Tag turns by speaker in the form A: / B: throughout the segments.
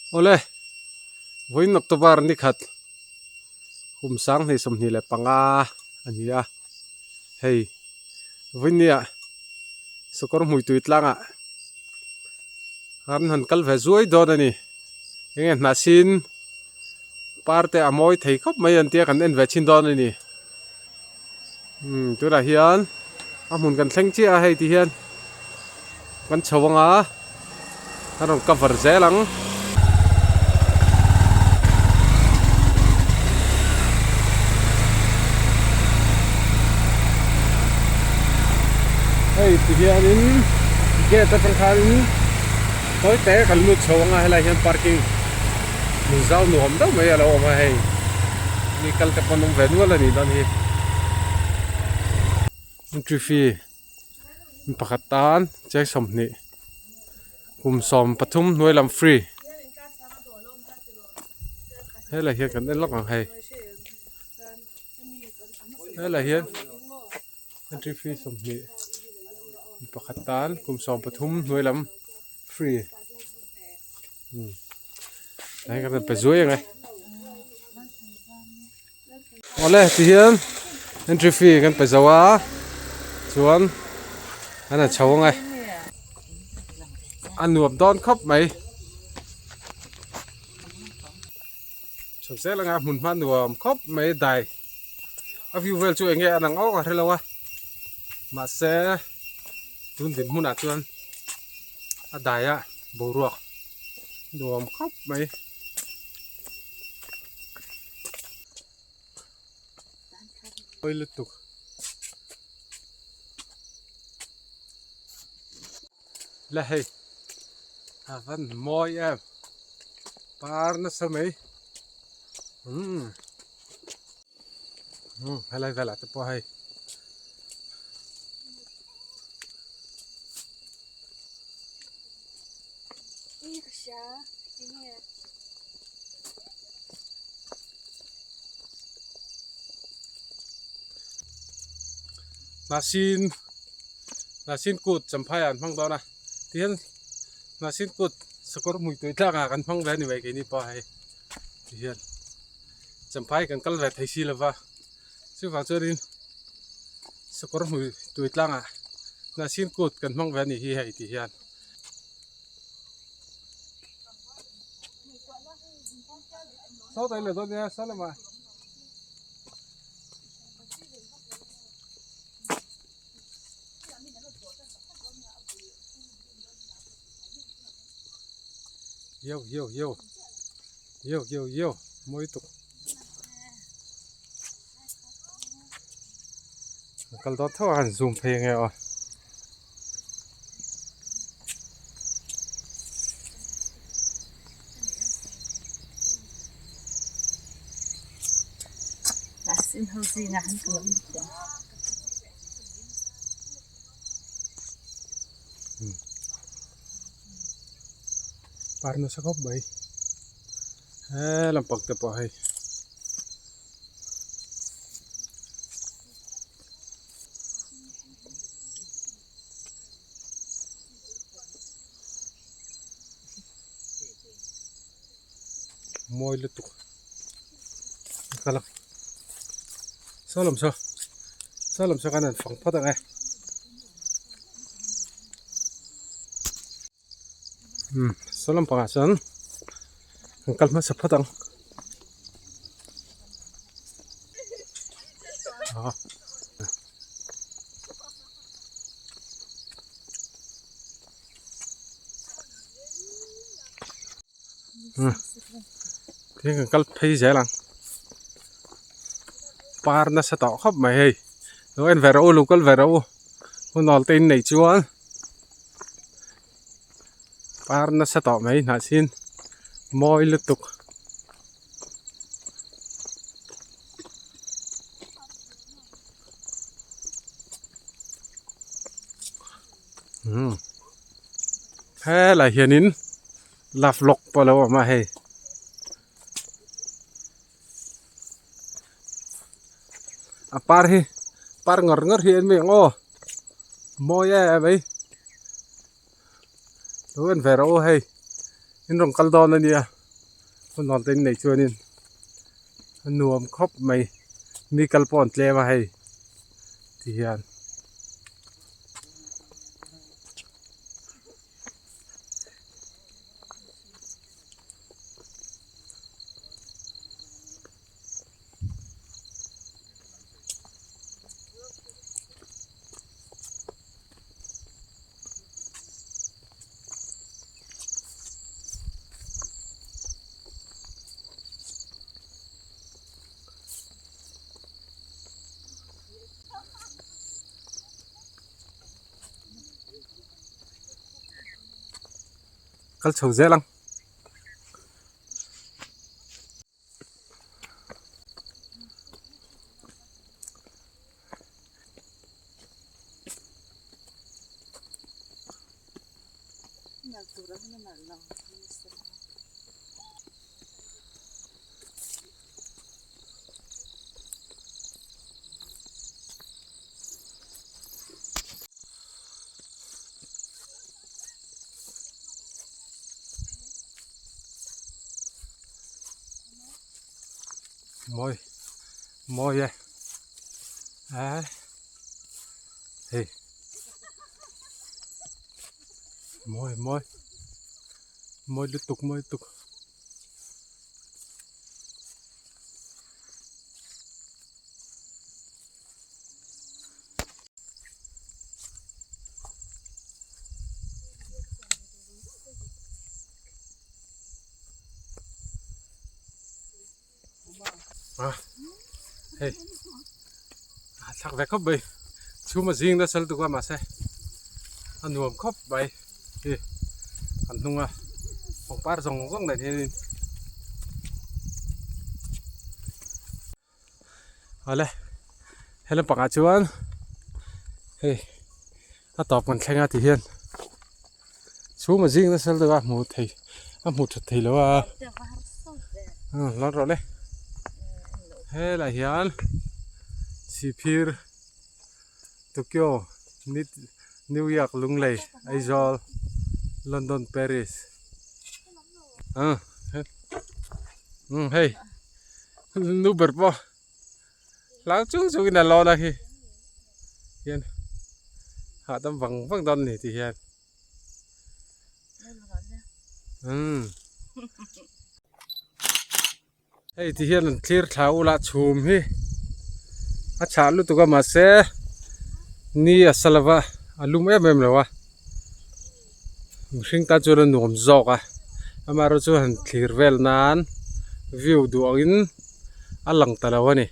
A: Awle, vawiin October ni khat kum sanghnih 25 a ni a, hei vawiin nia sakawr hmui tui tlangah an han kal ve zuai dawn a ni, enge hnahsin par te a mawi thei khawp mai an tia kan en ve chhin dawn a ni. Umm tunah hian a hmun kan thleng chiah a hei ti hian kan chho ang a kan rawn cover zel ang. Hei ti hianin gate atang khanin tawi te kan lut chho ang a helai hian parking hmun zau nuam deuh mai a lo awm a hei mi kal te pawn awm ve nual a nih dawn hi entry fee pakhat tan cheng 20 kum 13 hnuai lam free helai hian kan en lawk ang hei helai hian entry fee 20 pakhat tan kum 13 hnuai lam free. Hei ka pe zuai ang e. Awle ti hian entry fee kan pe zo a chuan an han chho ang e. A nuam dawn khawp mai. Chho zel anga hmun hma nuam khawp mai dai. A view vel chu eng nge a nang awk a hrelo a. Mahse tun dinhmunah chuan a dai a boruak nuam khawp mai. Pawi lutuk. La hei a van mawi em par nasa mai umm umm helai velah te pawh hei. Hnahsin Hnahsin kut champhai ah an hmang dawn a tihian hnahsin kut sakawr hmui tui tlak ah kan hmang ve a ni mai keini pawh hei tihian champhai kan kal ve thei si lova chuvang chuanin sakawr hmui tui tlang ah hnahsin kut kan hmang ve a nih hi hei tihian. Saw ta ila dawn nia saw lamah. Yo yo yo yo yo yo mawi tuk kal dawn tho a han zoom phei ange aw. Par nasa khawp mai he lampang te pawh hei. Mawi lutuk kal a saw lam saw saw lam saw khan an fang phawt ang e umm saw lampangah chuan an kal hmasa phawt ang. Tin kan kal phei zel ang par nasa tawh khawp mai hei lo en ve rawh u lo kal ve rawh u hun awl te in neih chuan par nasa tawh mai hnahsin mawi lutuk. Helai hianin love lock pawh a lo awm a hei a par hi par ngawr ngawr hi en mai ang aw mawi em em mai lo en ve rawh u hei in rawn kal dawn a nia. Hun nuam te in neih chuanin a nuam khawp mai mi kal pawh an tlem a hei ti hian. Kal chho zel ang. Mawi mawi e eh hei mawi mawi mawi lutuk mawi lutuk. A hei a thlak ve khawp mai chhum a zing nasa lutuk a mahse a nuam khawp mai hei an hnung a pangpar zawng zawng nen hianin awle he lampangah chuan hei a tawp kan thleng a ti hian chhum a zing nasa lutuk a hmuh thei a hmuh that thei lo a hlawt rawh le helaiah hian sihphir Tokyo New York Lunglei Aizawl London Paris hei. Nu ber pawh hlau chung chungin a lawn a khi hian hahdam vang vang dawn a ni tih hian umm hei ti hian an thlir thla ula chhum hi a chhah lutuk a mahse ni a sa lova a lum em em lo a mihring tan chuan a nuam zawk a amaherawhchu chu han thlir vel nan view duh angin a lang ta lo a ni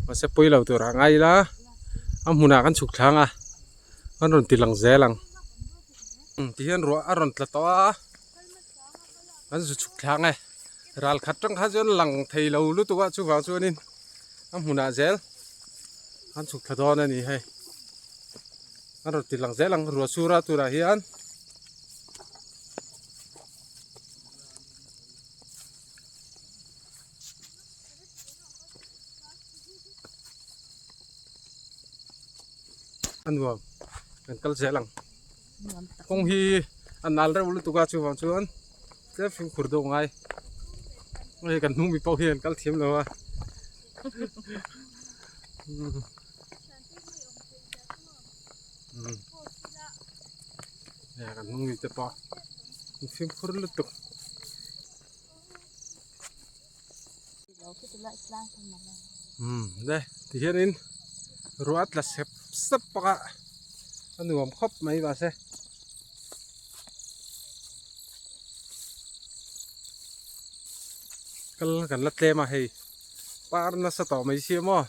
A: mahse pawi lo tur ah ngai ila a hmunah kan chhuk thlang a kan rawn ti lang zel ang ti hian ruah a rawn tla tawh a kan zu chhuk thlang e ral khat tang kha chuan lang thei lo lutuk a chuvang chuanin a hmunah zel kan chhuk thla dawn a ni hei. A rawn ti lang zel ang ruah sura turah hian a nuam kan kal zel ang kawng hi a nal reuh lutuk a chuvang chuan tlem fimkhur deuh a ngai hei kan hnung mi pawh hi an kal thiam lo a. Kan hnung ni te pawh an fimkhur lutuk. Le ti hianin ruah a tla sep sep bawk a a nuam khawp mai mahse. Kal kan la tlem a hei par nasa tawh mai sia maw.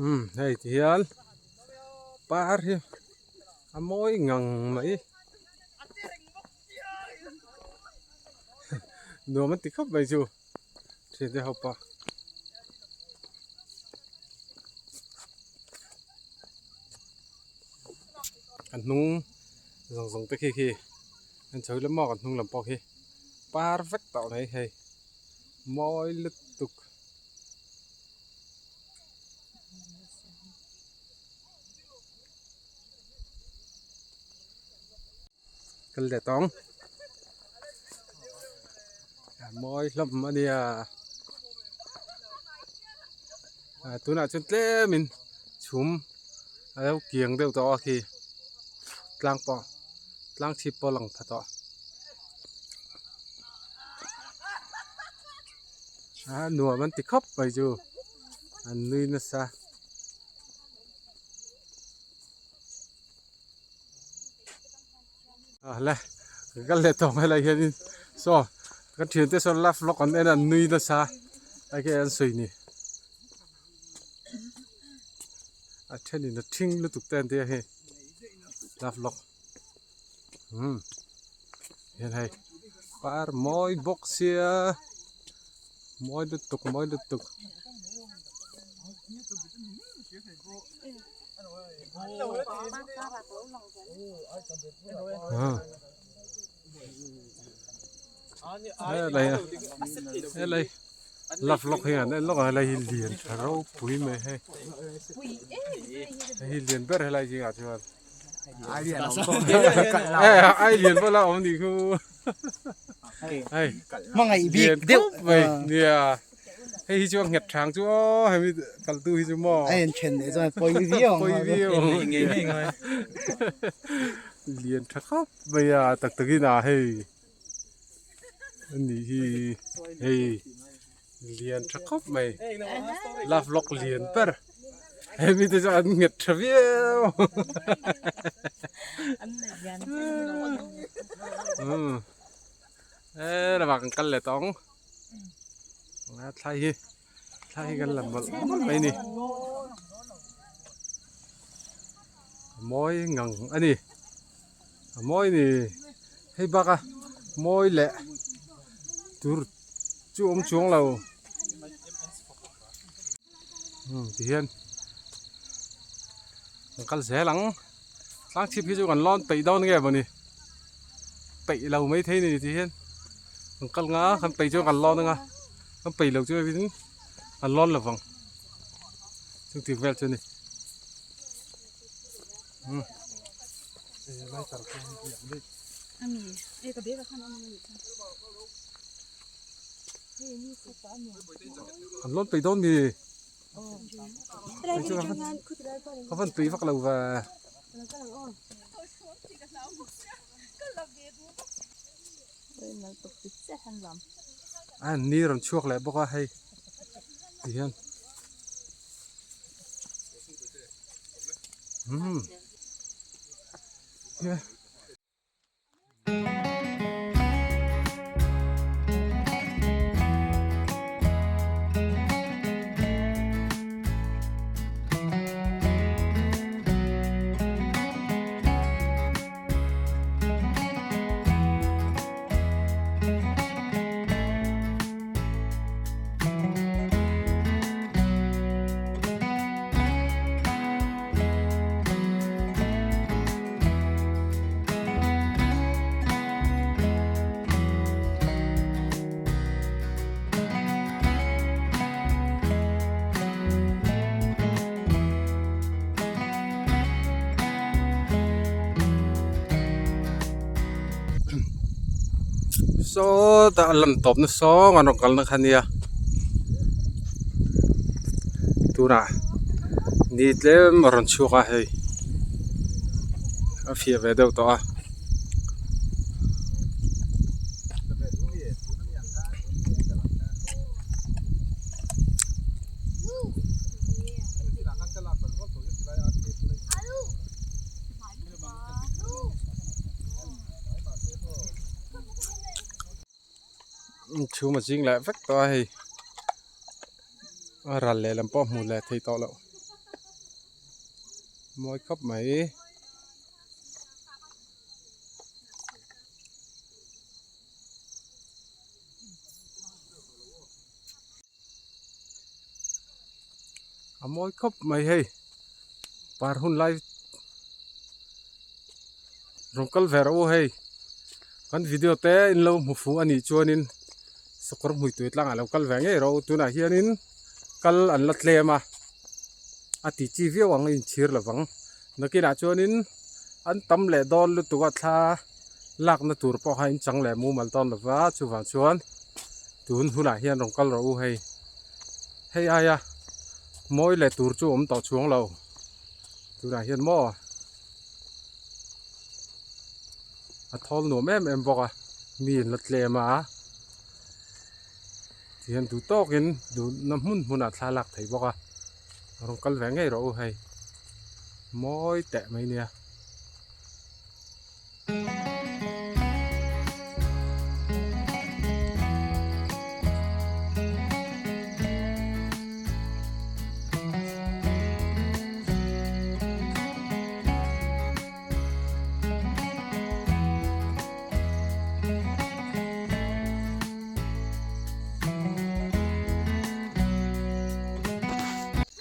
A: Umm hei ti hian par hi a mawi ngang mai nuam an ti khawp mai chu thian te ho pawh. Kan hnung zawng zawng te khi khi an chho ila maw kan hnung lam pawh khi par vek tawh mai hei. Mawi lutuk. Kal leh tawng. A mawi hlawm a nia. Tunah chuan tlemin chhum a lo kiang deuh tawh a khi tlang pawh tlang chhip pawh a lang pha tawh. A nuam an ti khawp mai chu an nui nasa. Le kan leh tawh mai lai hianin saw kan thiante sawn love vlog an en a an nui nasa ai khi an sawi ni a thenin a thing lutuk te an tia hei love vlog umm hian hei par mawi bawk sia mawi lutuk mawi lutuk. Helai helai love lock hi an en lawk a helai hi lian tha ropui mai hei hei hi lian ber helai zingah chuan ai lian pawh la awm nih khu hei
B: hmangaih bik deuh
A: mai nia. Hei hi chu a nghet thang chu aw hemi kaltu hi chu maw.
B: A en then leh chuan pawi viau ang.
A: Pawi viau ang.
C: Ngei ngei ngai.
A: Lian tha khawp mai a tak takin a hei ani hi hei lian tha khawp mai love lock lian ber hemi te chu an nghet tha viau. E lamah kan kal leh tawh ang. Thlai hi thlai hi kan la mawlh mawlh mai a ni a mawi ngang a ni a mawi ni hei bak a mawi leh tur chu awm chuang lo umm tihian kan kal zel ang tlang chhip hi chu kan lawn peih dawn nge mawni peih lo maithei ni tihian kan kal nga kan peih chuan kan lawn anga kan peih loh chuan kan lawn lo vang chungtih vel chu a ni umm. An lawn peih dawn mi. Ka van tui vak lo ve. A ni rawn chhuak leh bawk a hei ti hian umm. Sawtah a lan tawp na sawng an rawn kalna kha nia tunah ni tlem a rawn chhuak a hei. A fiah ve deuh tawh a. Chhum a zing leh vek tawh a hei a ral lehlam pawh a hmu leh thei tawh loh. Mawi khawp mai. A mawi khawp mai hei par hun lai rawn kal ve rawh u hei kan video te in lo hmu fuh a nih chuanin sakawr hmui tui tlangah lo kal ve ngei rawh u tunah hianin kal an la tlem a a ti chi viau ang a inchhir lovang nakinah chuanin an tam leh dawn lutuk a thla. Lakna tur pawh kha in chang leh mumal dawn lo va, chuvang chuan tun hunah hian rawn kal rawh u hei. Hei aia mawi leh tur chu awm tawh chuang lo tunah hian maw a thawl nuam em em bawk a, mi in la tlem a tihian duh tawkin duhna hmun hmunah thla lak thei bawk a, rawn kal ve ngei rawh u hei mawi teh mai nia.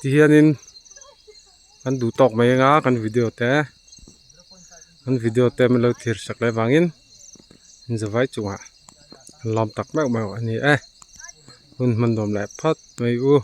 A: Tihianin Kan duh tawk mai anga kan video te kan video te min lo thlir sak leh vangin in zavai chungah an lawm tak meuh meuh a ni e hun hman nuam leh phawt mai u.